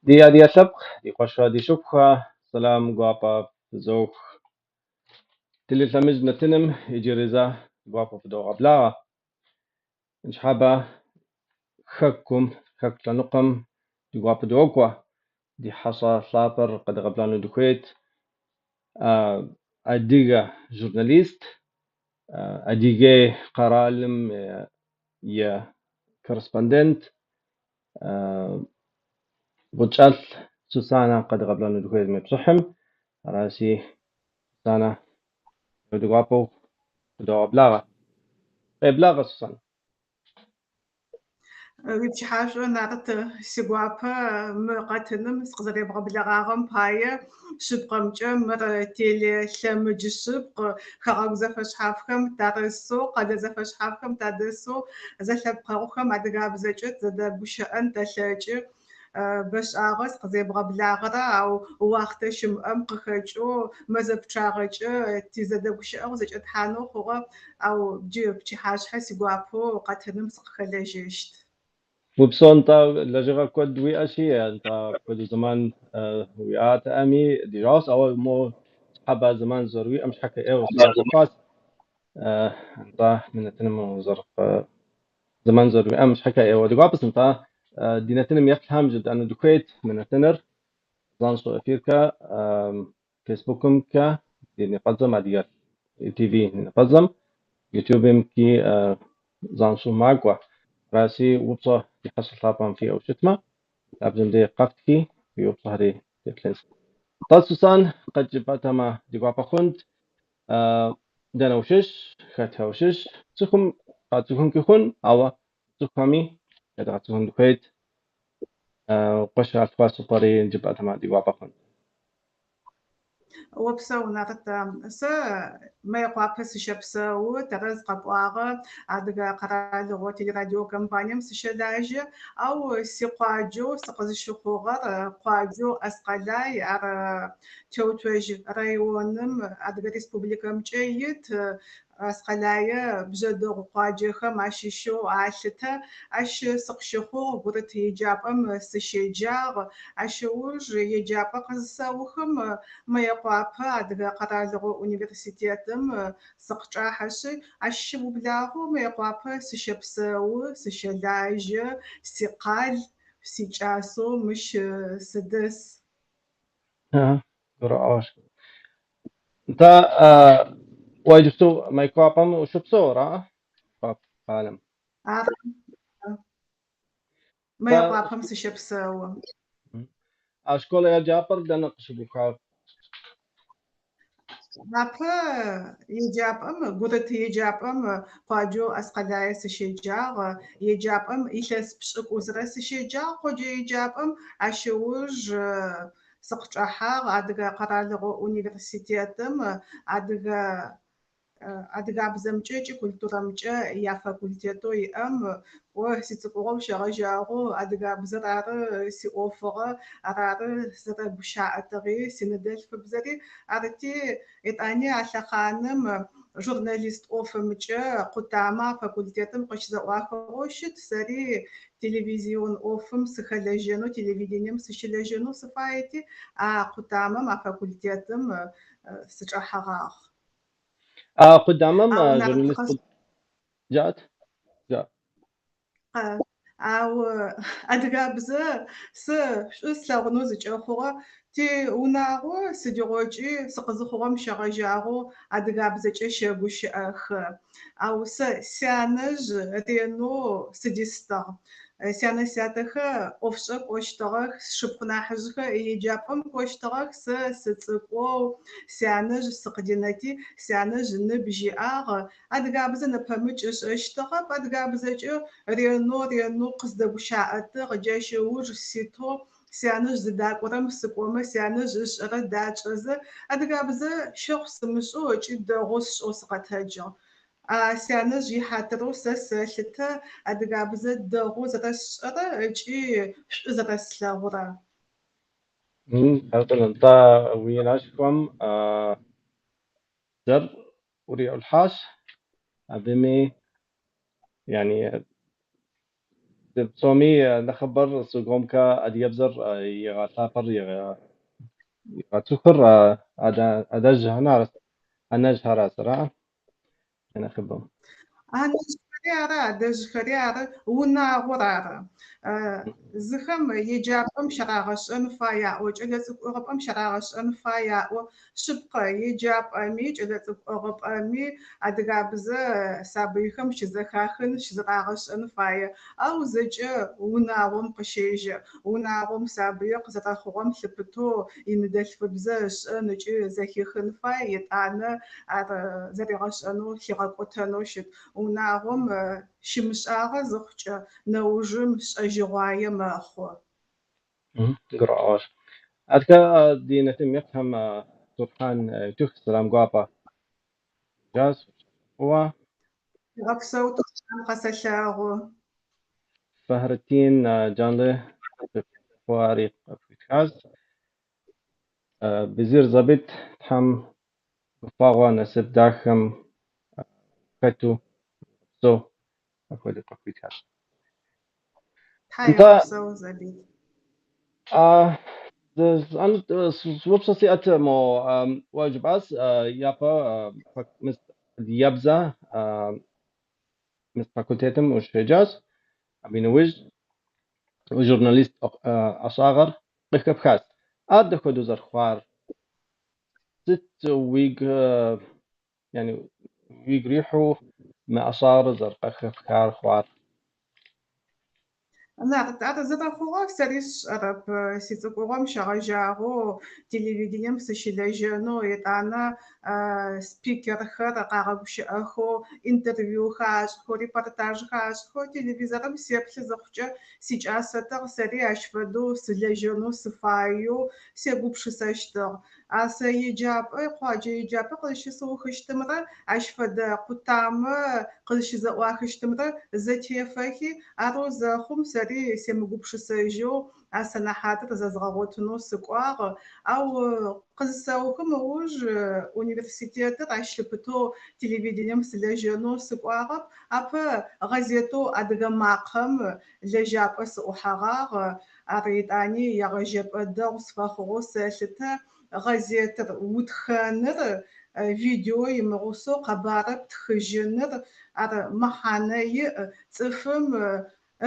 Ди адыгэ лъэпкъ, ди къуэшхэ, ди шыпхъухэ, сэлам гуапэ фызох. Телелъэмыж нэтыным иджыри зэ гуапэу фыдогъэблагъэ. Ныщхьэбэ хэкум, хэку лъэныкъуэм ди гуапэ докӏуэ. Ди хьэщӏэ лъапӏэр къэдгъэблэгъэну дыхуейт. Адыгэ журналист, Адыгей къэралым и корреспондент Гъукӏэлӏ Сусанэ къэдгъэблэгъэну дыхуейт мы пщыхьым. Аращи, Сусанэ, ди гуапэу къыдогъэблагъэ. Къеблагъэ, Сусанэ. Уипчыхьашӏо, Нарт, сигуапэ мы къэтыным сыкъызэребгъэблэгъагъэм пае. Шъыпкъэмкӏэ, мыр телелъэмыдж шъыпкъ, хэгъэгу зэфэшъхьафхэм тарысэу, къэлэ зэфэшъхьафхэм тадэсэу, зэлъэпкъэгъухэм адыгабзэкӏэ тызэдэгущыӏэн тэлъэкӏы. Бэшӏагъэ сыкъызебгъэблагъэрэ, ау уахътэ щымыӏэм къыхэкӏэу мэзэ пчъагъэкӏэ тизэдэгущыӏэгъу зэкӏэтхьанэу хъугъэ, ау джы пчыхьашъхьэ сигуапэу къэтыным сыкъыхэлэжьэщт. Упсэу, нтӏэ, лэжьыгъэ куэд уиӏэщи, нтӏэ, апхуэдэу зэман уиӏатэӏыми, ди жагъуэщ, ауэ мо ныщхьэбэ зэман зэрыуиӏэм щхьэкӏэ ӏейуэ си гуапэ хъуащ. Нтӏэ, мы нэтыным зэман зэрыуиӏэм щхьэкӏэ ӏейуэ ди гуапэщ, нтӏэ, ди нэтыным еплъхэм жыдӏэну дыхуейт мы нэтыныр занщӏэу эфиркэ, Фейсбукымкӏэ ди напэцӏэм, Адыгэ ТВ напэцӏэм, Ютубымкӏи занщӏэу макӏуэ. Аращи, упщӏэ ди хьэщӏэ лъапӏэм фиӏэу щытмэ, лъабжьэм деж къэфтхи, фи упщӏэхэри теплъынщ. Нтӏэ, Сусан, къыджепӏатэмэ, ди гуапэ хъунт. Дэнэ ущыщ, хэтхэ ущыщ, цӏыхум къацӏыхункӏи хъун, ауэ цӏыхухэми едгъэцӏыхун дыхуейт. Къыщалъхуа щӏыпӏэри жыпӏатэмэ, ди гуапэ хъунт. Опсэу, Нарт. Сэ Мыекъуапэ сыщэпсэу, тэрэз къэпӏуагъэ, Адыгэ къэралыгъо телерадиокомпанием сыщэлажьэ, ау сикъуаджэу сыкъызыщыхъугъэр къуаджэу Аскъэлай, ар Теуцожь районым Адыгэ Республикэмкӏэ ит Аскъэлае бжъэдыгъу къуаджэхэм ащыщэу алъытэ. Ащ сыкъыщыхъугъ, гурыт еджапӏэм сыщеджагъ. Ащ ыуж еджапӏэ къызысэухым Мыекъуапэ Адыгэ къэралыгъо университетым сыкъычӏахьэшъы, ащ щыублагъэу Мыекъуапэ сыщэпсэу, сыщэлажьэ, сикъал, сикӏасэу мыщ сыдэс. Гурыӏуэгъуэщ. Нтӏэ, уэ иджыпсту Майкъуапэм ущыпсэу, ара? Къалэм. Ары, Мыекъуапэм сыщэпсэу. А школ еджапӏэр дэнэ къыщыбухар? Апэ еджапӏэм, гурыт еджапӏэм къуаджэу Аскъэлае сыщеджагъ. Еджапӏэм илъэс пшӏыкӏузрэ сыщеджагъ къоджэ еджапӏэм. Ащ ыуж сыкъычӏэхьагъ Адыгэ къэралыгъо университетым адыгэ адыгабзэмкӏэ ыкӏи культурэмкӏэ яфакультетэу иӏэм. Кӏо, сицӏыкӏугъом щегъэжьагъэу адыгабзэр ары сиӏофыгъэ, арары сызэрэгущаӏэтыгъи, синыдэлъфыбзэри. Арыти, етӏани а лъэхъаным журналист ӏофымкӏэ къутамэ а факультетым къыщызэӏуахыгъэу щыт. Сэри телевизион ӏофым сыхэлэжьэнэу, телевидением сыщылэжьэнэу сыфаети, а къутамэм, а факультетым сычӏэхьэгъагъ. А къудамэм Ау нарт журналист жаӏэт? Жаӏэ. Ау адыгабзэ сэ шӏу слъэгъунэу зыкӏэхъугъэ тиунагъо сыдигъокӏи сыкъызыхъугъэм щегъэжьагъэу адыгабзэкӏэ щэгущыӏэх. Ау сэ сянэжъ ренэу сыдистыгъ. Сянэ-сятэхэр ӏофшӏэ кӏощтыгъэх, сшыпхъу нахьыжъхэр еджапӏэм кӏощтыгъэх, сэ сыцӏыкӏоу сянэжъ сыкъыдинэти, сянэжъ ныбжь иӏагъ, адыгабзэ нэпэмыкӏ ышӏэщтыгъэп, адыгабзэкӏэ ренэу, ренэу къыздэгущаӏэтыгъ, джащ ыуж ситэу сянэжъ зыдакӏорэм сыкӏомэ, сянэжъ ышӏэрэ датшӏэзэ, адыгабзэ щэхъу сымышӏэу ыкӏи дэгъоу сшӏэу сыкъэтэджыгъ. А сянэжъ ихьатырэу сэ сэлъытэ адыгабзэ дэгъоу зэрэсшӏэрэ ыкӏи шӏу зэрэслъэгъурэ. Нтӏэ, уи анэшхуэм бзэр уриӏулъхьащ, абыми, яни, Псоми нэхъыбэр Согомкэ адыгэбзэр игъэлъапӏэр игъэцӏыхур адэжьхэр анэжьхэращ, ара нэхъыбэм. Анэжъхэри ары, адэжъхэри ары, унагъор ары. Зыхэм еджапӏэм щарагъэшӏэн фай аӏо, кӏэлэцӏыкӏу ӏыгъыпӏэм щарагъэшӏэн фай аӏо. Шъыпкъэ, еджапӏэми, кӏэлэцӏыкӏу ӏыгъыпӏэми адыгабзэ сабыйхэм щызэхахын, щызэрагъэшӏэн фае. Ау зэкӏэ унагъом къыщежьэ. Унагъом сабыир къызэрэхъугъэм лъыпытэу иныдэлъфыбзэ ышӏэн ыкӏи зэхихын фай, етӏанэ ар зэригъэшӏэнэу лъигъэкӏотэнэу щыт. Унагъом щымышӏагъэ зыхъукӏэ, нэужым шӏэжьыгъуае мэхъу. Гурыӏуэгъуэщ. Адыгэ ди нэтыным еплъхэм Турхьан Ютух сэлам гуапэ жас фӏыуэ. Гъэпсэу, Турхьан, къэсэлъэгъу. Фахреттин Джанлы фуари къыпхуитхащ. Безир Забит Тхьэм гуфӏэгъуэ насып дахэм хэту псэу апхуэдэу къыпхуитхащ. Тхьэ Нтӏэ, егъэпсэу, Забит. Упщӏэ сиӏэт мо уэ жыпӏащ япэ мис адыгэбзэ мис факультетым ущеджащ, абы нэужь журналист ӏэщӏагъэр къыхэпхащ. Ар дапхуэдэу зэрыхъуар? Сыт уигу yani уигу ирихьу мы ӏэщӏагъэр зэрыкъыхэпхар хъуар? Нарт, ар зэрэхъугъэр сэри сшӏэрэп. Сицӏыкӏугъом щегъэжьагъэу телевидением сыщылэжьэнэу, етӏанэ спикерхэр къагъэгущыӏэхэу, интервьюхэр ашӏхэу, репортажхэр ашӏхэу телевизорым сеплъы зыхъукӏэ сикӏасэтыгъ, сэри ащ фэдэу сылэжьэнэу сыфаеу сегупшысэщтыгъ. А сэ еджапӏэ, къуаджэ еджапӏэ къызщысыухыщтымрэ ащ фэдэ къутамэ къызщызэӏуахыщтымрэ зэтефэхи, арэу зэхъум сэри семыгупшысэжьэу а сэнэхьатыр зэзгъэгъотынэу сыкӏуагъ. Ау къызысэухым ыуж университетыр ащ лъыпытэу телевидением сылэжьэнэу сыкӏуагъэп. Апэ гъэзетэу Адыгэ макъэм лэжьапӏэ сыӏухьэгъагъ. Ар етӏани егъэжьэпӏэ дэгъу сфэхъугъэу сэлъытэ. Гъэзетыр утхэныр, видео имыгъусэу къэбарыр птхыжьыныр ар мэхьанэ иӏ. Цӏыфым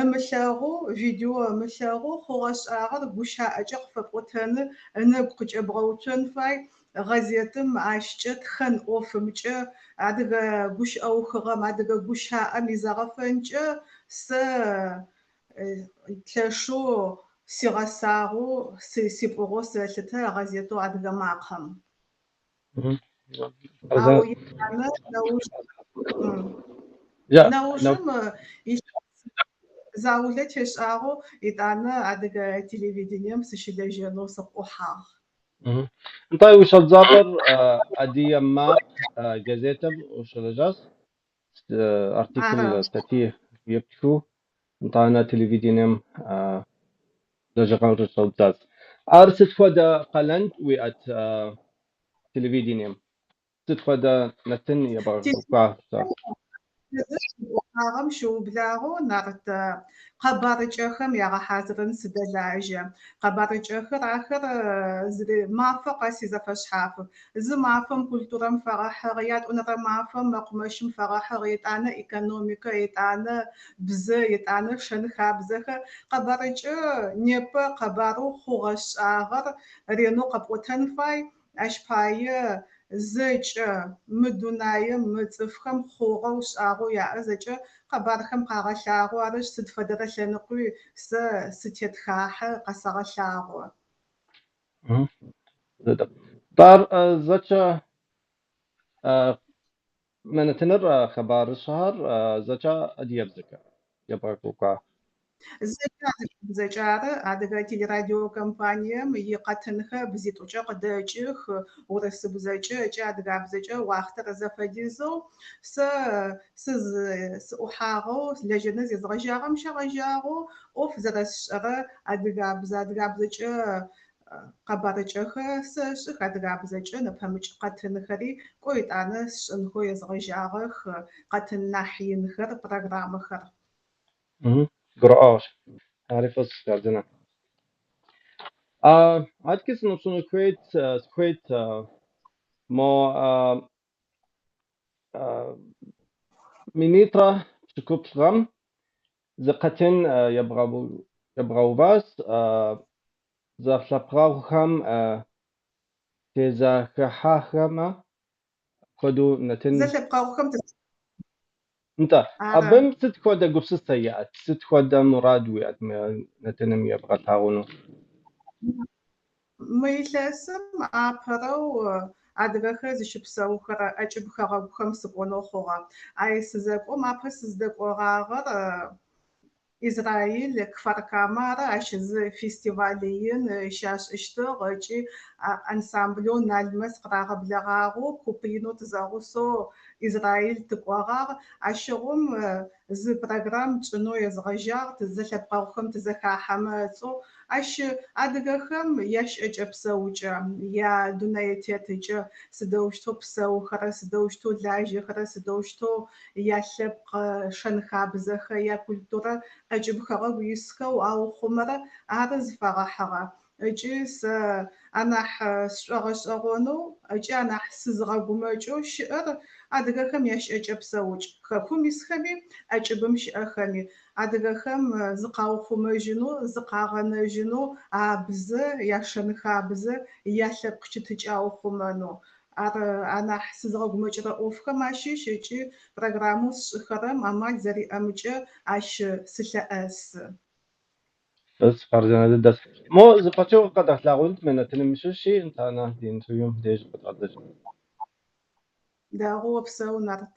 ымылъэгъоу, видео ымылъэгъоу хъугъэ-шӏагъэр гущыӏэкӏэ къыфэпӏотэныр ынэгу къыкӏэбгъэуцон фай. Гъэзетым ащкӏэ тхэн ӏофымкӏэ, адыгэ гущыӏэухыгъэм, адыгэ гущыӏэм изэгъэфэнкӏэ сэ лъэшэу сигъэсагъэу, сипӏугъэу сэлъытэ гъэзетэу Адыгэ макъэм. Ау етӏанэ нэужым илъэс заулэ тешӏагъэу етӏанэ адыгэ телевидением сыщылэжьэнэу сыкъыӏухьагъ. Нтӏэ, уи щӏэдзапӏэр Адыгэ макъ газетым ущылэжьащ, артикль, статьи ептхыу, нтӏанэ телевидением лэжьыгъэр щӏэбдзащ. Ар сыт хуэдэ къалэн уиӏэт телевидением? Сыт хуэдэ нэтын ебгъэкӏуэкӏуа? Ӏухьагъэм щыублагъэу нарт къэбарыкӏэхэм ягъэхьазырын сыдэлажьэ. Къэбарыкӏэхэр ахэр мафэ къэси зэфэшъхьафых. Зы мафэм культурэм фэгъэхьыгъ, ятӏонэрэ мафэм мэкъумэщым фэгъэхьыгъ, етӏанэ экономикэ, етӏанэ бзэ, етӏанэ шэн-хабзэхэр. Къэбарыкӏэ непэ къэбарэу хъугъэ-шӏагъэр ренэу къэпӏотэн фай. Ащ пае зэкӏэ мы дунаим, мы цӏыфхэм хъугъэу, шӏагъэу яӏэр зэкӏэ къэбархэм къагъэлъагъо, арышъ, сыд фэдэрэ лъэныкъуи сэ сытетхахьы, къэсэгъэлъагъо. Ар зэкӏэ мы нэтыныр хъыбарыщӏэхэр зэкӏэ адыгэбзэкӏэ ебгъэкӏуэкӏуа? Зэкӏэ адыгэбзэкӏэ ары. Адыгэ телерадиокомпанием икъэтынхэр бзитӏукӏэ къыдэкӏых, урысыбзэкӏэ ыкӏи адыгабзэкӏэ уахътэр зэфэдизэу. Сэ сыӏухьагъэу лэжьэныр зезгъэжьагъэм щегъэжьагъэу ӏоф зэрэсшӏэрэ адыгабзэ, адыгабзэкӏэ къэбарыкӏэхэр сэшӏых, адыгабзэкӏэ нэпэмыкӏ къэтынхэри кӏо етӏанэ сшӏынхэу езгъэжьагъэх, къэтын нахь инхэр, программэхэр. Гурыӏуэгъуэщ. Ари фӏыщ, хъарзынэ. Адэкӏэ сыноупщӏыну хуейт, сыхуейт мо 2017 гъэм зы къэтын ебгъэуващ зэлъэпкъэгъухэм тезэхыхьахэмэ апхуэдэу нэтын. Зэлъэпкъэгъухэм Нтӏэ, Ары. абым сыт хуэдэ гупсысэ иӏэт, сыт хуэдэ мурад уиӏэт мы нэтыным ебгъэлъагъуну? Мы илъэсым апэрэу адыгэхэр зыщыпсэухэрэ ӏэкӏыб хэгъэгухэм сыкӏонэу хъугъэ. Ай сызэкӏом апэ сыздэкӏогъагъэр Израиль, Кфар-Кама ары, ащ зы фестиваль ин щашӏыщтыгъ ыкӏи ансамблэу Налмэс къырагъэблэгъагъэу куп инэу тызэгъусэу Израиль тыкӏогъагъ. Ащыгъум зы программ тшӏынэу езгъэжьагъ, зэлъэпкъэгъухэм тызэхахьэмэ ыцӏэу. Ащ адыгэхэм ящыӏэкӏэ-псэукӏэ, ядунэететыкӏэ, сыдэущтэу псэухэрэ, сыдэущтэу лажьэхэрэ, сыдэущтэу ялъэпкъ шэн-хабзэхэр, якультурэ ӏэкӏыб хэгъэгу исхэу аухъумэрэ ары зыфэгъэхьыгъэ. Ыкӏи сэ анахь сшӏогъэшӏэгъонэу ыкӏи анахь сызыгъэгумэкӏэу щыӏэр адыгэхэм ящыӏэкӏэ-псэукӏ. Хэкум исхэми, ӏэкӏыбым щыӏэхэми. Адыгэхэм зыкъаухъумэжьынэу, зыкъагъэнэжьынэу, абзэ, яшэн-хабзэ, ялъэпкъ щытыкӏэ аухъумэнэу. Ар анахь сызыгъэгумэкӏырэ ӏофхэм ащыщ ыкӏи программэу сшӏыхэрэм амал зэриӏэмкӏэ ащ сылъэӏэсы. Фӏыщ, хъарзынэ дыдэщ. Мо зы пычыгъуэ къэдгъэлъагъуэнт мы нэтыным щыщи, итӏанэ ди интервьюм деж къыдгъэзэжын. Дэгъу, опсэу, Нарт.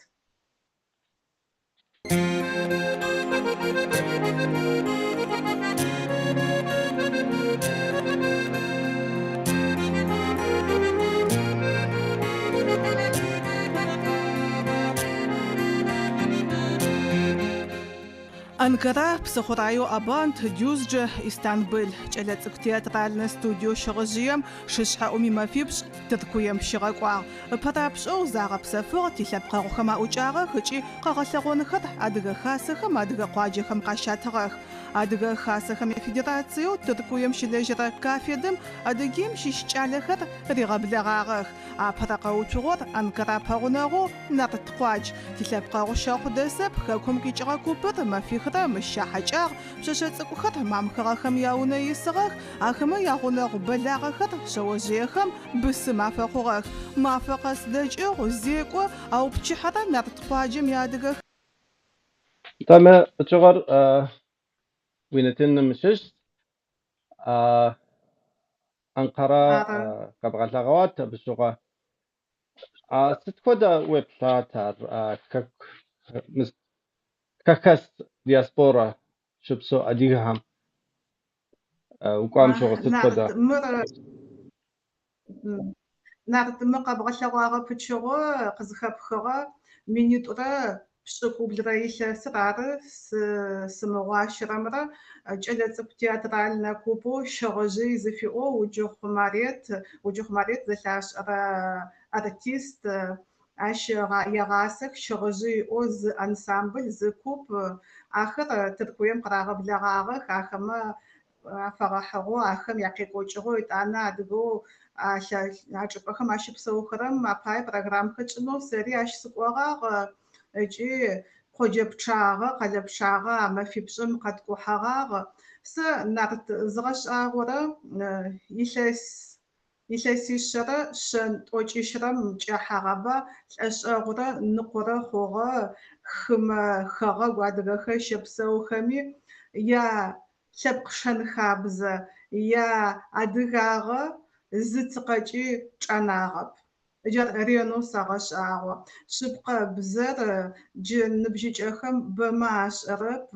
Анкара, псыхъураеу Абант, Дюзджэ, Истанбыл. Кӏэлэцӏыкӏу театральнэ студиеу Щыгъыжъыем шышъхьэӏум имэфипшӏ Тыркуем щигъэкӏуагъ. Ыпэрапшӏэу загъэпсэфыгъ, тилъэпкъэгъухэм аӏукӏагъэх ыкӏи къэгъэлъэгъонхэр Адыгэ хасэхэм, адыгэ къуаджэхэм къащатыгъэх. Адыгэ хасэхэм яфедерациеу Тыркуем щылэжьэрэ КАФФЕД-м Адыгеим щыщ кӏалэхэр ригъэблэгъагъэх. Апэрэ къэуцугъор Анкара пэгъунэгъоу Нарткъуадж. Тилъэпкъэгъу щэхъу дэсэп, хэкум къикӏыгъэ купыр мэфихрэ мыщ щахьэкӏагъ, пшъэшъэ цӏыкӏухэр Мамхыгъэхэм яунэ исыгъэх, ахэмэ ягъунэгъу бэлагъэхэр шъэожъыехэм бысым афэхъугъэх. Мафэ къэс дэкӏыгъу, зекӏо, ау пчыхьэрэ Нарткъуаджэм иадыгэ. Нтӏэ, мы пычыгъуэр уи нэтыным щыщ. Анкара Ары. къэбгъэлъэгъуат абы щыгъуэ. Сыт хуэдэ уеплъат ар хэку хэхэс диаспорэ щыпсэу адыгэхэм укӏуам щыгъуэ сыт хуэдэ? Нарт, мыр Нарт, мы къэбгъэлъэгъуагъэ пычыгъо къызыхэпхыгъэ 2017 илъэсыр ары сымыгъуащэрэмрэ кӏэлэцӏыкӏу театральнэ купэу Щыгъыжъый зыфиӏоу Уджыхъу Марет, Уджыхъу Марет зэлъашӏэрэ артист, ащ егъасэх Щыгъыжъый ыӏоу зы ансамбль, зы куп, ахэр Тыркуем къырагъэблэгъагъэх, ахэмэ афэгъэхьыгъэу, ахэм якъекӏокӏыгъэу, етӏанэ адыгэу а чӏыпӏэхэм ащыпсэухэрэм апае программхэр тшӏынэу сэри ащ сыкӏогъагъ ыкӏи къоджэ пчъагъэ, къэлэ пчъагъэ а мэфипшӏым къэткӏухьэгъагъ. Сэ Нарт згъэшӏагъорэ илъэс илъэсишъэрэ шъэ тӏокӏищрэм кӏэхьагъэба, лӏэшӏэгъурэ ныкъорэ хъугъэ хымэ хэгъэгу адыгэхэр щэпсэухэми, я лъэпкъ шэн-хабзэ, яадыгагъэ зы цыкъэкӏи чӏанагъэп. Джар ренэу сэгъэшӏагъо. Шъыпкъэ, бзэр джы ныбжьыкӏэхэм бэмэ ашӏэрэп,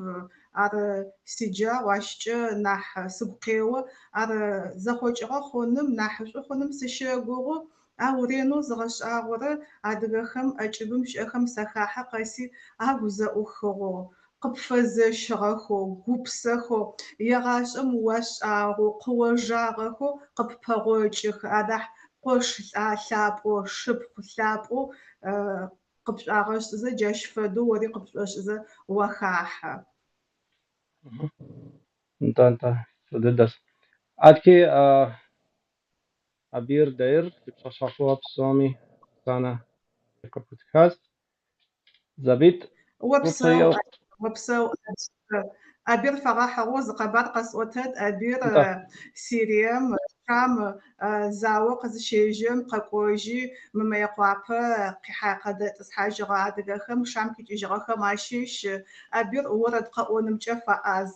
ар сиджагъу, ащкӏэ нахь сыгу къео. Ар зэхъокӏыгъэ хъуным, нахьышӏу хъуным сыщэгугъу, ау ренэу згъэшӏагъорэ адыгэхэм ӏэкӏыбым щыӏэхэм сахахьэ къэси агу зэӏухыгъэу, къыпфэзэщыгъэхэу, гупсэхэу, егъашӏэм уашӏагъэу, къыожагъэхэу къыппэгъокӏых, анахь къош лъапӏэу, шыпхъу лъапӏэу къыпшӏуагъэшӏызэ, джащ фэдэу ори къыпшӏошӏызэ уахахьэ. Нтӏэ, нтӏэ, фӏы дыдэщ. Адэкӏи Абир Даир ди псоми Оксанэ къыпхуитхащ. Забит упщӏэ Опсэу, иӏэу. опсэу. Абир фэгъэхьыгъэу зы къэбар къэсӏотэт. Абир Нтӏэ. Сирием, Шам зао къызыщежьэм къэкӏожьи, мы Мыекъуапэ къихьа къыдэтӏысхьажьыгъэ адыгэхэм Шам къикӏыжьыгъэхэм ащыщ. Абир орэд къэӏонымкӏэ фэӏаз.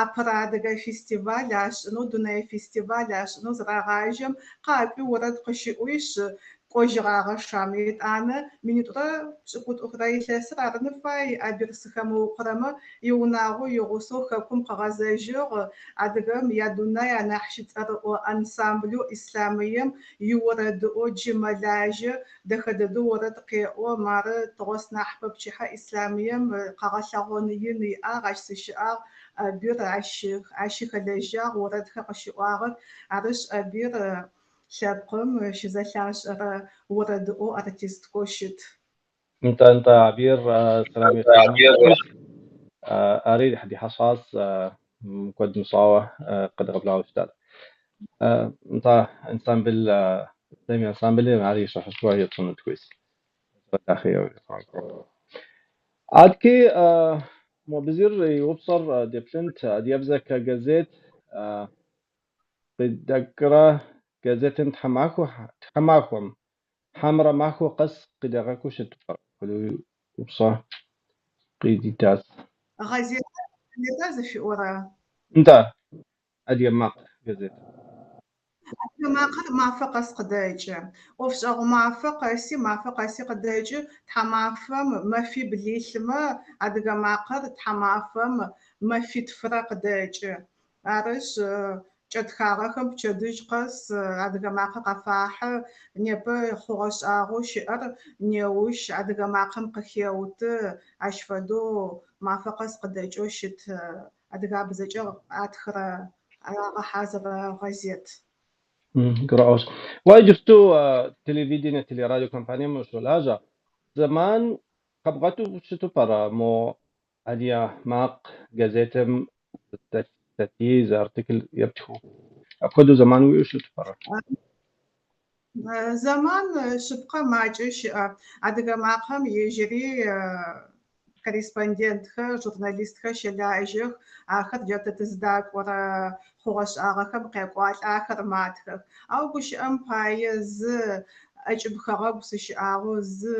Апэрэ адыгэ фестиваль ашӏынэу, дунэе фестиваль ашӏынэу зырагъажьэм, къакӏуи орэд къыщиӏуишъ, кӏожьыгъагъэ Шам. Етӏанэ 2083 илъэсыр арын фай Абир сыхэмыукъорэмэ, иунагъо игъусэу хэкум къыгъэзэжьыгъ. Адыгэм ядунай анахь щыцӏэрыӏо ансамблэу Ислъамыем иорэдыӏо джы мэлажьэ, дэхэ дэдэу орэд къеӏо. Мары тыгъоснахьыпэ пчыхьэ Ислъамыем къэгъэлъэгъон ин иӏагъ, ащ сыщыӏагъ. Абир ащи хэлэжьагъ, орэдхэр къыщиӏуагъэх. Арышъ, Абир лъэпкъым щызэлъашӏэрэ орэдыӏо артисткэу щыт. Нтӏэ, нтӏэ, Абир сэлам ехыжыну. Ари ди хьэщӏащ, куэд мыщӏауэ къедгъэблэгъауэ щытащ. Нтӏэ, ансамбль, Ислъамые ансамблым ари щӏыхьышхуэ етщӏыну дыхуейщ. Дахэ егъэфӏакӏуэ. Адэкӏи мо Безир и упщӏэр деплъынт. Адыгэбзэкӏэ газет къыдэкӏрэ газетым тхьэмахуэм, хьэмэрэ махуэ къэс къыдагъэкӏыу щыту пӏэрэ? Апхуэдэу упщӏэ къыдитащ. Гъэзета зыфиӏорэ? Нтӏэ, Адыгэ макъ газет. Адыгэ макъэр мафэ къэс къыдэкӏы. Ӏофшӏэгъу мафэ къэси къыдэкӏы. Тхьэмафэм мэфибл илъмэ, адыгэ макъэр тхьэмафэм мэфитфырэ къыдэкӏы. Арышъ, кӏэтхагъэхэм пчэдыжь къэс адыгэ макъэр къафахьы. Непэ хъугъэ-шӏагъэу щыӏэр неущ адыгэ макъэм къыхеуты. Ащ фэдэу мафэ къэс къыдэкӏэу щыт адыгабзэкӏэ атхырэ агъэхьазырэ гъэзет. Гурыӏуэгъуэщ. Уэ иджыпсту телевидение, телерадиокомпанием ущолажьэ. Зэман къэбгъуэту щыту пӏэрэ мо Адыгэ макъ газетым статьи, зы артикль ептхыу? Апхуэдэу зэман уиӏэу щыту пӏэрэ? Зэман шъыпкъэ макӏэ щыӏэ. Адыгэ макъэм ежьыри корреспондентхэр, журналистхэр щэлажьэх. Ахэр джа тэ тыздакӏорэ хъугъэ-шӏагъэхэм къякӏуалӏэ, ахэр матхэх. Ау гущыӏэм пае зы ӏэкӏыб хэгъэгу сыщыӏагъэу, зы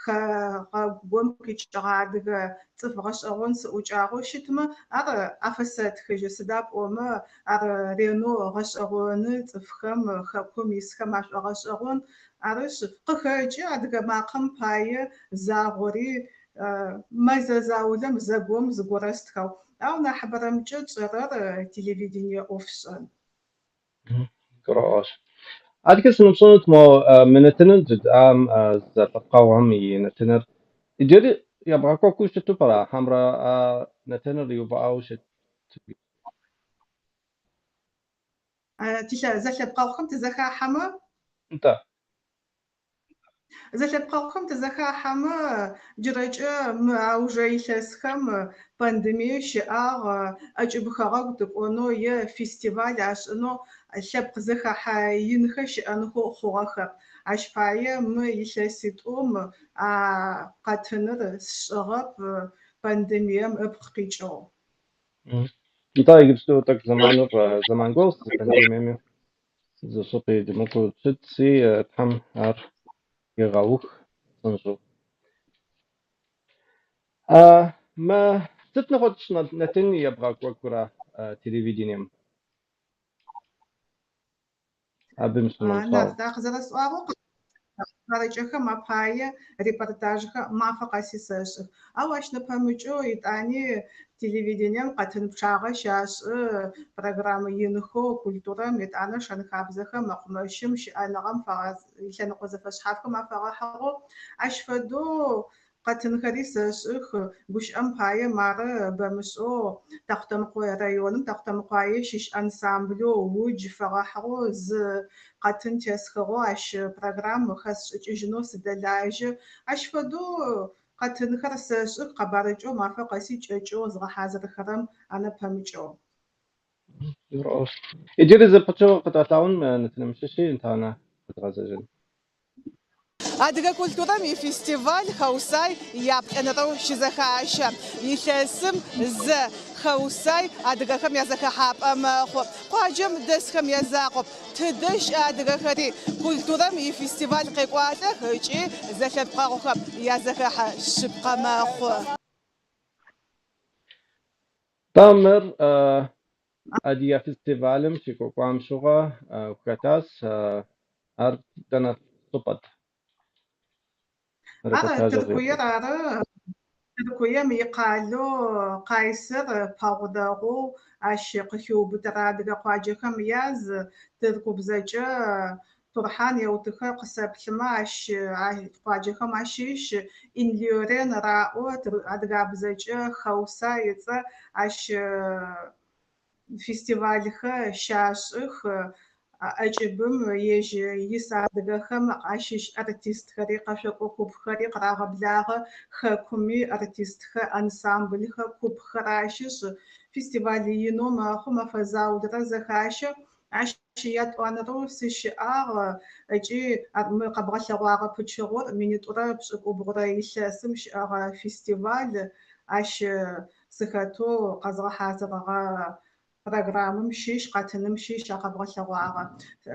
хэгъэгум къикӏыгъэ адыгэ цӏыф гъэшӏэгъон сыӏукӏагъэу щытмэ, ар афэсэтхыжьы. Сыда пӏомэ ар ренэу гъэшӏэгъоны цӏыфхэм, хэкум исхэм ашӏогъэшӏэгъон. Арышъ, къыхэкӏы адыгэ макъэм пае загъори мэзэ заулэм зэгом зыгорэ стхэу. Ау нахьыбэрэмкӏэ тшӏэрэр телевидение ӏофшӏэн. Гурыӏуэгъуэщ. Адэкӏэ сыноупщӏынут мо мы нэтыныр жытӏам, зэлъэпкъэгъухэм и нэтыныр иджыри ебгъэкӏуэкӏыу щыту пӏэрэ, хьэмэрэ а нэтыныр увыӏауэ щыт? Зэлъэпкъэгъухэм тызэхахьэмэ? Нтӏэ. Зэлъэпкъэгъухэм тызэхахьэмэ, джырэкӏэ мы аужырэ илъэсхэм пандемие щыӏагъ, ӏэкӏыб хэгъэгу тыкӏонэу е фестиваль ашӏынэу лъэпкъ зэхахьэ инхэр щыӏэнхэу хъугъэхэп. Ащ пае мы илъэситӏум а къэтыныр сшӏыгъэп пандемием ыпкъ къикӏыгъ. Нтӏэ, иджыпсту тӏэкӏу зэманыр зэман гугъущ, пандемиеми зыщӏыпӏи дымыкӏуэу щытщи, Тхьэм ар игъэух псынщӏэу. Мы сыт нэгъуэщӏ нэтын ебгъэкӏуэкӏурэ телевидением? Абым щынэмыщӏауэ. Нарт, къызэрэсӏуагъэу къэбарыкӏэхэм апае репортажхэр мафэ къэси сэшӏых. Ау ащ нэпэмыкӏэу етӏани телевидением къэтын пчъагъэ щашӏы программэ инхэу культурэм, етӏанэ шэн-хабзэхэм, мэкъумэщым, щыӏэныгъэм илъэныкъо зэфэшъхьафхэм афэгъэхьыгъэу. Ащ фэдэу къэтынхэри сэшӏых. Гущыӏэм пае мары бэмышӏэу Тэхъутэмыкъое районым Тэхъутэмыкъуае щыщ ансамблэу Удж фэгъэхьыгъэу зы къэтын тесхыгъэу ащ программ хэсшӏыкӏыжьынэу сыдэлажьэ. Ащ фэдэу Къэтынхэр сэшӏых, къэбарыкӏэу мафэ къэси кӏэкӏэу згъэхьазырхэрэм анэпэмыкӏэу. Иджыри зы пычыгъуэ къэдгъэлъагъун нэтыным щыщи, итӏанэ къэдгъэзэжын. Адыгэ культурэм ифестиваль Хэусай яплӏэнэрэу щызэхащэ. Илъэсым зэ Хэусай адыгэхэм язэхэхьапӏэ мэхъу. Къуаджэм дэсхэм язакъоп, тыдэ щыӏэ адыгэхэри культурэм ифестиваль къекӏуалӏэх ыкӏи зэлъэпкъэгъухэм язэхэхьэ шъыпкъэ мэхъу. Тӏэ мыр Адыгэ фестивалым щекӏуэкӏуам щыгъуэ ухэтащ. Ар дэнэ щӏыпӏэт? Ар Тыркуер ары. Тыркуем икъалэу Къайсэр пэгъунэгъоу ащ къыхиубытэрэ адыгэ къуаджэхэм яз. Тыркубзэкӏэ Турхьан Еутыхэр къысэплъымэ ащ къуаджэхэм ащыщ. Инлиорен раӏо адыгабзэкӏэ Хэусай ыцӏэ ащ фестивальхэр щашӏых. ӏэкӏыбым ежь ис адыгэхэм ащыщ артистхэри, къэшъокӏо купхэри къырагъэблагъэ, хэкуми артистхэр, ансамбльхэр, купхэр ащышъ, фестиваль инэу мэхъу, мэфэ заулрэ зэхащэ. Ащ ятӏуанэрэу сыщыӏагъ ыкӏи мы къэбгъэлъэгъуагъэ пычыгъор 2070 илъэсым щыӏэгъэ фестиваль ащ сыхэтэу къэзгъэхьазырыгъэ программэм щыщ, къэтыным щыщ а къэбгъэлъэгъуагъэ.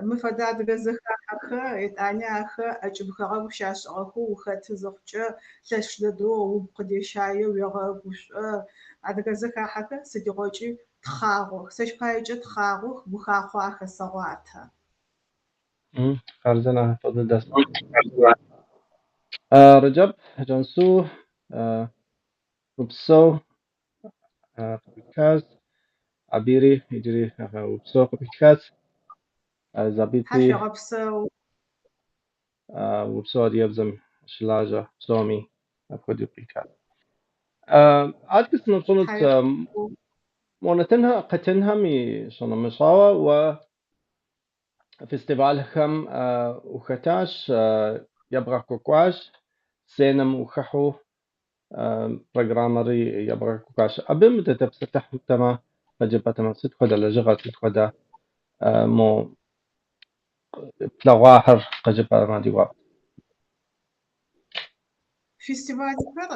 Мы фэдэ адыгэ зэхахьэхэр, етӏани ахэр ӏэкӏыб хэгъэгу щашӏыгъэхэу ухэты зыхъукӏэ лъэш дэдэу угу къыдещае, уегъэгушӏо. Адыгэ зэхахьэхэр сыдигъокӏи тхъагъох. Сэщ паекӏэ тхъагъох, гухахъо ахэсэгъуатэ. Хъарзынэ, фӏы дыдэщ. Рэджэб, Джансу, упсэу къыпитхащ. Абири иджыри упсэу къыпитхащ. Забити Тхьашъуегъэпсэу. Упсэу адыгэбзэм щылажьэ псоми апхуэдэу къитхащ. Адэкӏэ сыноупщӏынут мо нэтынхэр къэтынхэм къищынэмыщӏауэ уэ фестивалхэм ухэтащ, ебгъэкӏуэкӏуащ, сценэм ухыхьэу программэри ебгъэкӏуэкӏуащ. Абы дытепсэлъыхьтэмэ, къыджепӏэтэмэ, сыт хуэдэ лэжьыгъэ, сыт хуэдэ мо плъэгъуахэр къыджепӏэмэ ди гуапэт. Фестивальхэр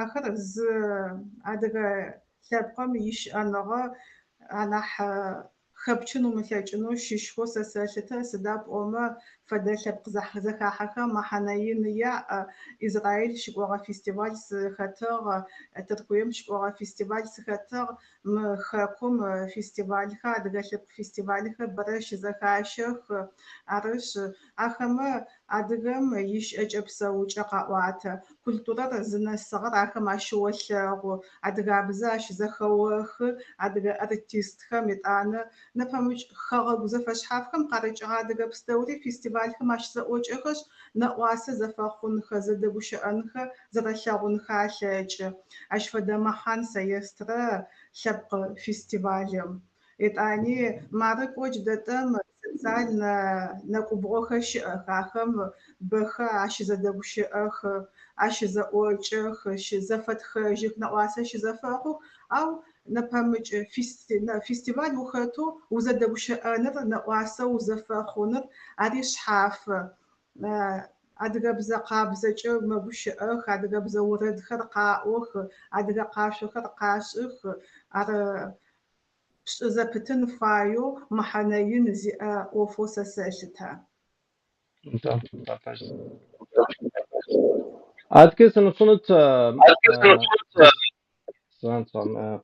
ахэр зы адыгэ лъэпкъым ищыӏэныгъэ анахь хэпчын умылъэкӏынэу щыщхэу сэ сэлъытэ, сыда пӏомэ фэдэ лъэпкъ зэхахьэхэм мэхьанэ ин яӏ. Израиль щыкӏогъэ фестиваль сыхэтыгъ, Тыркуем щыкӏогъэ фестиваль сыхэтыгъ. Мы хэкум фестивальхэр, адыгэ лъэпкъ фестивальхэр бэрэ щызэхащэх. Арышъ, ахэмэ адыгэм ищыӏэкӏэ-псэукӏэ къаӏуатэ. Культурэр зынэсыгъэр ахэм ащыолъэгъу, адыгабзэ ащызэхэохы, адыгэ артистхэм етӏанэ нэпэмыкӏ хэгъэгу зэфэшъхьафхэм къарыкӏыгъэ адыгэ пстэури фестивальхэм ащызэӏокӏэхэшъ, нэӏуасэ зэфэхъунхэ, зэдэгущыӏэнхэ, зэрэлъэгъунхэ алъэкӏы. Ащ фэдэ мэхьан сэ естырэ лъэпкъ фестивалым. Етӏани мары кӏо джыдэдэм социальнэ нэкӏубгъохэр щыӏэх, ахэм бэхэр ащызэдэгущыӏэх, ащызэӏокӏэх, щызэфэтхэжьых, нэӏуасэ щызэфэхъух, ау нэпэмыкӏ фестиваль ухэтэу узэдэгущыӏэныр, нэӏуасэ узэфэхъуныр ари шъхьафы. Адыгэбзэ къабзэкӏэ мэгущыӏэх, адыгэбзэ орэдхэр къаӏох, адыгэ къашъохэр къашӏых, ар пшӏы зэпытын фаеу мэхьэнэ ин зиӏэ ӏофэу сэ сэлъытэ. Нтӏэ, пэжщ. Адэкӏэ сыноупщӏынут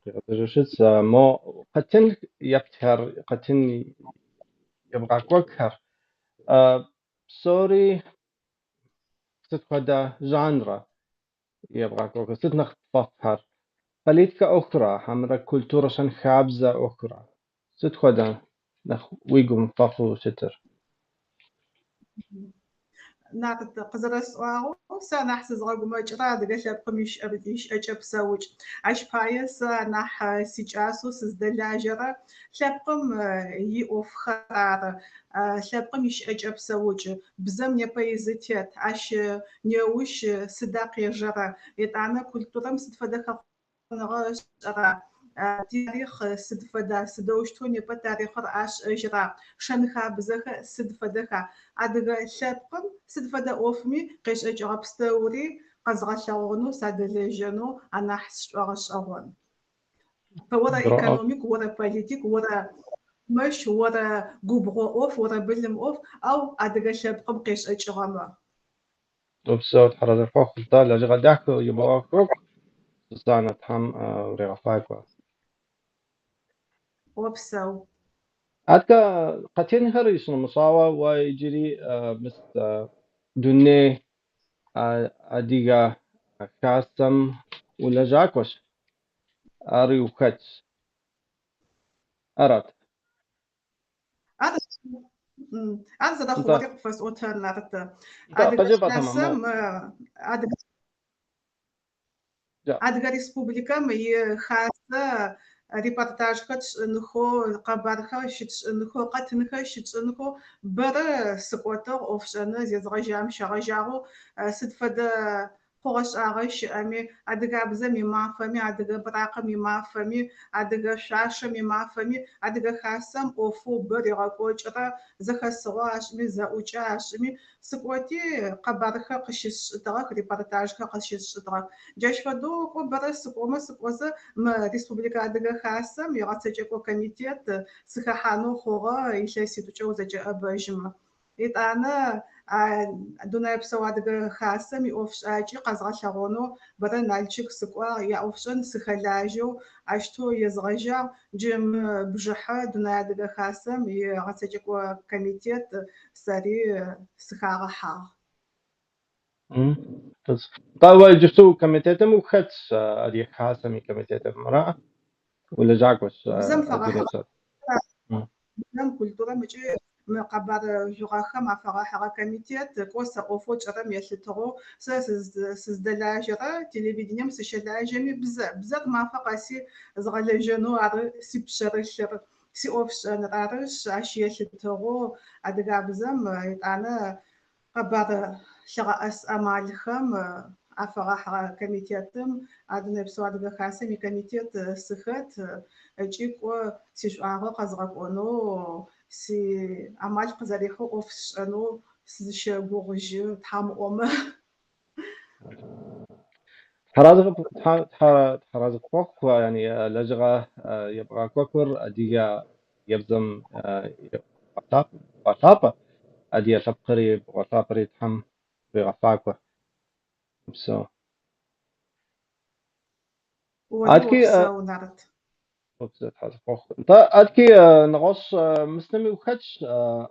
къигъэзэжу щытщ, мо къэтын ептхэр, къэтын ебгъэкӏуэкӏхэр псори сыт хуэдэ жанрэ ебгъэкӏуэкӏыр, сыт нэхъ пфӏэфӏхэр? Политикэ ӏуэхура, хьэмэрэ культурэ щэнхабзэ ӏуэхура? Сыт хуэдэ нэхъ уи гум фӏэфӏу щытыр? Нарт, къызэрэсӏуагъэу, сэ анахь сызгъэгумэкӏырэ адыгэ лъэпкъым ищыӏэкӏэ-псэукӏ. Ащ пае сэ анахь сикӏасэу сыздэлажьэрэ лъэпкъым иӏофхэр ары. Лъэпкъым ищыӏэкӏэ-псэукӏ, бзэм непэ изытет, ащ неущ сыда къежэрэ, етӏанэ культурэм сыд фэдэ хэхъоныгъэ ышӏыра, титарихъ сыд фэда, сыдэущтэу непэ тарихъыр ашӏэжьыра, шэн-хабзэхэр сыд фэдэха, адыгэ лъэпкъым сыд фэдэ ӏофми къешӏэкӏыгъэ пстэури къэзгъэлъэгъонэу, садэлэжьэнэу анахь сшӏогъэшӏэгъон. Орэ экономик, орэ политик, орэ мэщ, орэ губгъо ӏоф, орэ былым ӏоф, ау адыгэ лъэпкъым къешӏэкӏыгъэмэ. Упсэу, Тхьэразэ пхуэхъу, нтӏэ, лэжьыгъэ дахэ ебгъэкӏуэкӏ, Сусанэ, Тхьэм уригъэфӏакӏуэ. Опсэу. Адкэ къэтынхэр ищынэмыщӏауэ, уэ иджыри мис дуней Адыгэ Хасэм улэжьакӏуэщ, ари ухэтщ. Арат. Ар ар зэрэхъугъэри къыпфэсӏотэн, Нарт. Нтӏэ, Адыгэ къыджепӏэтэмэ, Хасэм мо. Адыгэ Адыгэ Республикэм и Хасэ репортажхэр тшӏынхэу, къэбархэр щытшӏынхэу, къэтынхэр щытшӏынхэу бэрэ сыкӏотыгъ ӏофшӏэныр зезгъэжьам щегъэжьагъэу сыд фэдэ хъугъэ-шӏагъэ щыӏэми, адыгабзэм и мафэми, адыгэ быракъым и мафэми, адыгэ шъуашэм и мафэми, Адыгэ Хасэм ӏофэу бэ ригъэкӏокӏырэ зэхэсыгъо ашӏыми, зэӏукӏэ ашӏыми, сыкӏоти къэбархэр къыщысшӏытыгъэх, репортажхэр къыщысшӏытыгъэх. Джащ фэдэу кӏо бэрэ сыкӏомэ сыкӏозэ мы Республикэ Адыгэ Хасэм игъэцэкӏэкӏо комитет сыхэхьанэу хъугъэ илъэситӏукӏэ узэкӏэӏэбэжьымэ. Етӏанэ а Дунэе Псэу Адыгэ Хасэм иӏофшӏакӏи къэзгъэлъэгъонэу бэрэ Налчык сыкӏуагъ, яӏофшӏэн сыхэлажьэу ащтэу езгъэжьагъ. Джы мы бжыхьэ Дунэе Адыгэ Хасэм игъэцэкӏэкӏо комитет сэри сыхагъэхьагъ. Нтӏэ, уэ иджыпсту комитетым ухэтщ, Адыгэ Хасэм и комитетым, ара? Улэжьакӏуэщ Бзэм фэгъэхьыгъэ Дунейпсо. бзэм, культурэм ыкӏи мы къэбар жъугъэхэм афэгъэхьыгъэ комитет кӏо сэ ӏофэу тшӏэрэм елъытыгъэу сэ сыздэлажьэрэ телевидением сыщэлажьэми бзэ, бзэр мафэ къэси згъэлэжьэнэу ары сипшъэрылъыр, сиӏофшӏэныр. Арышъ, ащ елъытыгъэу адыгабзэм етӏанэ къэбар лъыгъэӏэс амалхэм афэгъэхьыгъэ комитетым, Дунэе Псэу Адыгэ Хасэм икомитет сыхэт ыкӏи кӏо сишӏуагъэ къэзгъэкӏонэу, си амал къызэрихьэу ӏоф сшӏэнэу сызыщэгугъыжьы, Тхьам ыӏомэ. Тхьэразэ пхуэхъу, yani лэжьыгъэ ебгъэкӏуэкӏур адыгэбзэм бгъэлъапӏэ, адыгэ лъэпкъри бгъэлъапӏэри Тхьэм уригъэфӏакӏуэ. Упсэу. Ори Адки опсэу, Нарт. упсэу, Тхьэразэ пхуэхъу. Нтӏэ, адки нэгъуэщӏ мыстэми ухэтщ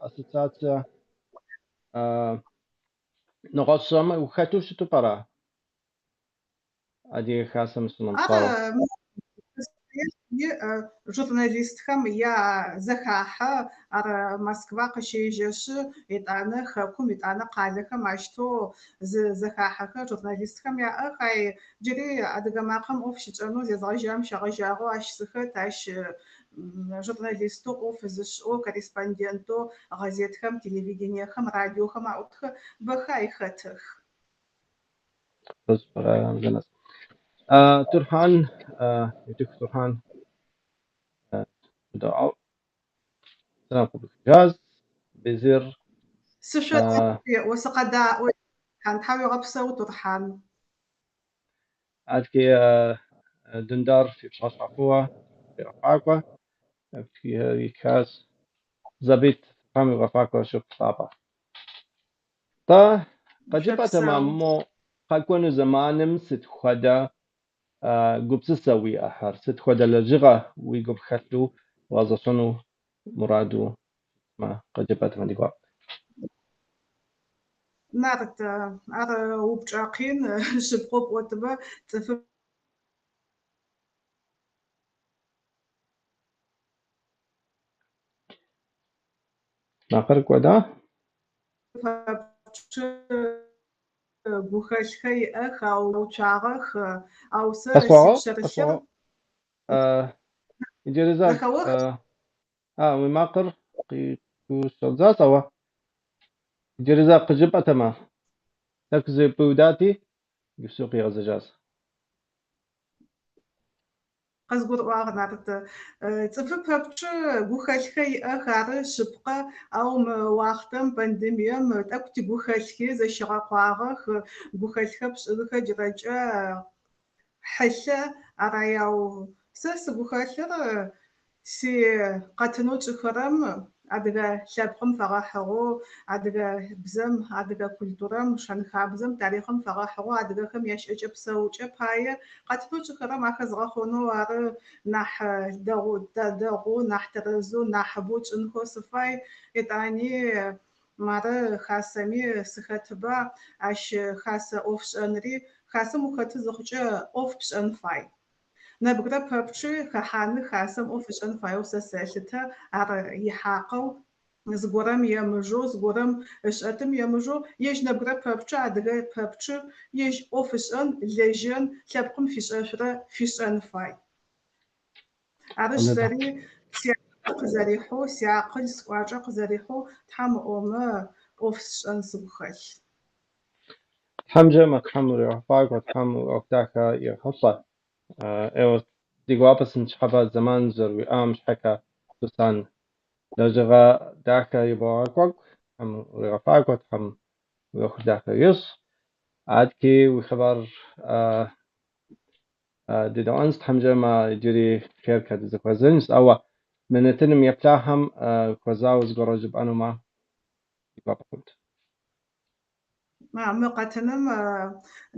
ассоциацие нэгъуэщӏым ухэту щыту пӏэрэ? Адыгэ Хасэм Ар щынэмыщӏауэ. И журналистхэм я зэхахьэ ар Москва къыщежьэшъы, етӏанэ хэкум, етӏанэ къалэхэм ащтэу зы зэхахьэхэр журналистхэм яӏэх. Ай джыри Адыгэ макъэм ӏоф щытшӏэнэу зезгъэжьам щегъэжьагъэу ащ сыхэт, ащ журналистэу ӏоф зышӏэу, корреспондентэу гъэзетхэм, телевидениехэм, радиохэм аӏутхэр бэхэ ай хэтых. Турхьан, Ютыку Турхьан, сэлам къыбихыжащ, Безир. Сышъодэӏу, сыкъэдаӏо, Тхьауегъэпсэу, Турхьан. Адки Дундар фи пщыхьэщхьэ фӏыуэ, фригъэфӏакӏуэ, итхащ. Забит, Тхьэм уигъэфӏакӏуэ, шыпхъу лъапӏэ. Тӏэ, къыджепӏэтэмэ, Шъопсэу. мо къэкӏуэну зэманым сыт хуэдэ гупсысэ уиӏэхэр, сыт хуэдэ лэжьыгъэ уи гум хэлъу бгъэзэщӏэну мураду щытмэ, къыджепӏэтэмэ ди гуапэт. Нарт, ар упчӏэ къин, шъыпкъэу пӏотымэ, цӏыфым Макъыр кӏуэда? пэпчъ. пэпчъ гухэлъхэр иӏэх, ау уцуагъэх. Ау сэ Къэсӏуагъэу, сипшъэрылъыр къэсӏуагъэу. Иджыри зэ Зэхэох? Уи макъыр къикӏущӏэдзащ, ауэ иджыри зэ къыжыпӏэтэмэ, тӏэкӏу зэпыудати, иджыпсту къигъэзэжащ. Къызгурыӏуагъ, Нарт. Цӏыфы пэпчъ гухэлъхэр иӏэх, ары шъыпкъэ, ау мы уахътэм пандемием тӏэкӏу тигухэлъхи зэщигъэкъуагъэх. Гухэлъхэр пшӏынхэр джырэкӏэ хьылъэ, ара яу. Сэ сигухэлъыр си къэтынэу тшӏыхэрэм адыгэ лъэпкъым фэгъэхьыгъэу, адыгэ бзэм, адыгэ культурэм, шэн-хабзэм, тарихъым фэгъэхьыгъэу адыгэхэм ящыӏэкӏэ-псэукӏэ пае къэтынэу тшӏыхэрэм ахэзгъэхъонэу ары нахь дэгъу, дэгъоу, нахь тэрэзэу, нахьыбэу тшӏынхэу сыфай. Етӏани мары хасэми сыхэтыба, ащ хасэ ӏофшӏэнри, хасэм ухэты зыхъукӏэ ӏоф пшӏэн фай. Нэбгырэ пэпчъи хэхьаны хасэм ӏоф ышӏэн фаеу сэ сэлъытэ, ар ихьакъэу, зыгорэм емыжэу, зыгорэм ышӏэтым емыжэу, ежь нэбгырэ пэпчъ, адыгэ пэпчъ ежь ӏоф ышӏэн, лэжьэн, лъэпкъым фишӏэшъурэ фишӏэн фай. Арышъ, сэри сиакъыл къызэрихьэу, сиакъыл скӏуачӏэ къызэрихьэу Тхьэм ыӏомэ ӏоф сшӏэн сыгу хэлъ. Тхьэм жиӏэмэ, Тхьэм уригъэфӏакӏуэ, Тхьэм уи ӏуэху дахэ ирехъулӏэ. Ӏейуэ ди гуапэ сыныщхьэпэ зэман зэрыуиӏам щхьэкӏэ, Сусан. Лэжьыгъэ дахэ ебгъэкӏуэкӏ, Тхьэм уригъэфӏакӏуэ, Тхьэм уи ӏуэху дахэ ищӏ. Адэкӏи уи хъыбар дедэӏуэнщ, Тхьэм жиӏэмэ, иджыри хъеркӏэ дызэхуэзэнщ, ауэ мы нэтыным еплъахэм хуэзауэ зыгуэрэ жыпӏэнумэ, ди гуапэ хъунт. Мы къэтыным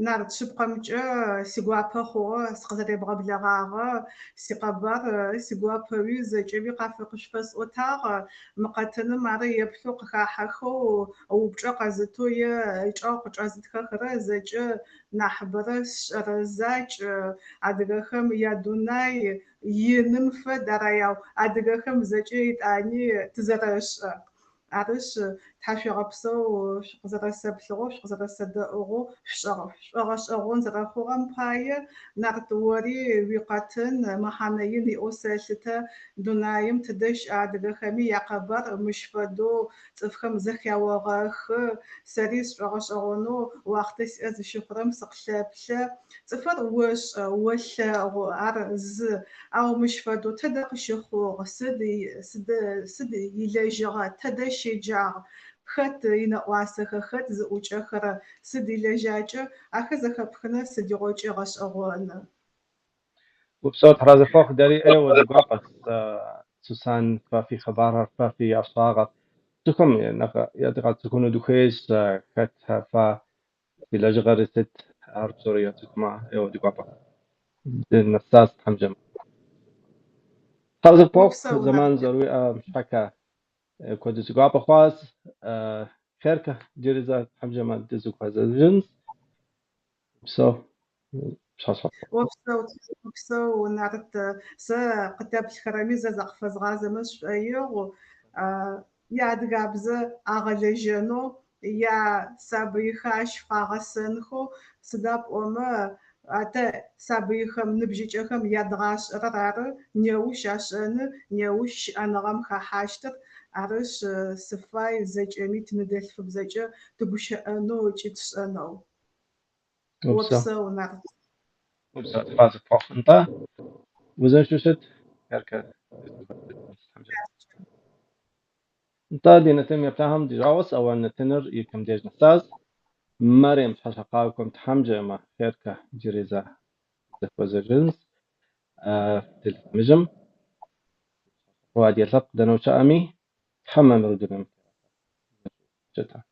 нарт шъыпкъэмкӏэ сигуапэ хъугъэ, сыкъызэребгъэблэгъагъэ, сикъэбар сигуапэуи зэкӏэми къышъуфэсӏотагъ. Мы къэтыным ары еплъэу къыхахьэхэу, упчӏэ къэзытэу е ычӏэгъ къычӏэзытхэхэрэ зэкӏэ нахьыбэрэ сшӏэрэ закӏ. Адыгэхэм ядунай иным фэд, ара яу адыгэхэм зэкӏэ етӏани тызэрэшӏэ. Арышъ, тхьашъуегъэпсэу шъукъызэрэсэплъыгъэу, шъукъызэрэсэдэӏугъэу, шъушӏогъэшӏэгъон зэрэхъугъэм пае нарт ори уикъэтын мэхьанэ ин иӏэу сэлъытэ. Дунаим тыдэ щыӏэ адыгэхэми якъэбар мыщ фэдэу цӏыфхэм зэхяогъэхы. Сэри сшӏогъэшӏэгъонэу уахътэ сиӏэ зыщыхъурэм сыкълъэплъэ. Цӏыфыр ошӏэ, олъэгъу, ар зы. Ау мыщ фэдэу тэдэ къыщыхъугъ, сыд сыд сыд илэжьыгъэ, тэдэ щеджагъ, хэт инэӏуасэхэр, хэт зыӏукӏэхэрэ, сыд илэжьакӏэ, ахэр зэхэпхыныр сыдигъокӏи гъэшӏэгъоны. Упсэу, Тхьэр арэзы пхухъу, дэри ӏейуэ ди гуапэщ, Сусан, фэ фи хъыбархэр, фэ фи ӏэщӏагъэр. Цӏыхум нэхъ ядгъэцӏыхуну дыхуейщ, хэт фэ фи лэжьыгъэри сыт, ар псори яцӏыхумэ, ӏейуэ ди гуапэ. Дынэсащ Тхьэм жиӏэмэ. Тхьэр арэзы пхухъу, Упсэу, зэман Нарт. зэрыуиӏэм щхьэкӏэ куэду си гуапэ хъуащ. Хъеркӏэ иджыри зэ Тхьэм жиӏэмэ дызэхуэзэжынщ. Упсэу, пщащэ. Опсэу, опсэу, Нарт. Сэ къытэплъхэрэми зэ закъыфэзгъазэмэ сшӏоигъу. Яадыгабзэ агъэлэжьэнэу, ясабыйхэр ащ фагъэсэнхэу, сыда пӏомэ тэ сабыйхэм, ныбжьыкӏэхэм ядгъашӏэрэр ары неущ ашӏэны, неущ щыӏэныгъэм хэхьащтыр. Арышъ, сыфай зэкӏэми тиныдэлъфыбзэкӏэ тыгущыӏэнэу ыкӏи тшӏэнэу. Упсэу. Опсэу, Нарт. Упсэу, Тхьэр арэзы пхухъу. Нтӏэ, узыншэу щыт, хъеркӏэ дызэхуэзэжынщ, Тхьэм жиӏэмэ. Нтӏэ, ди нэтыным еплъахэм ди жагъуэщ, ауэ нэтыныр и кӏэм деж нэсащ. Мэрем пщыхьэщхьэ Тхьэм жиӏэмэ, хъеркӏэ иджыри зэ дызэхуэзэжынщ. Телъэмыжым. Адыгэ лъэпкъ дэнэ ущыӏэми, Тхьэм мамыру дунейм щыта.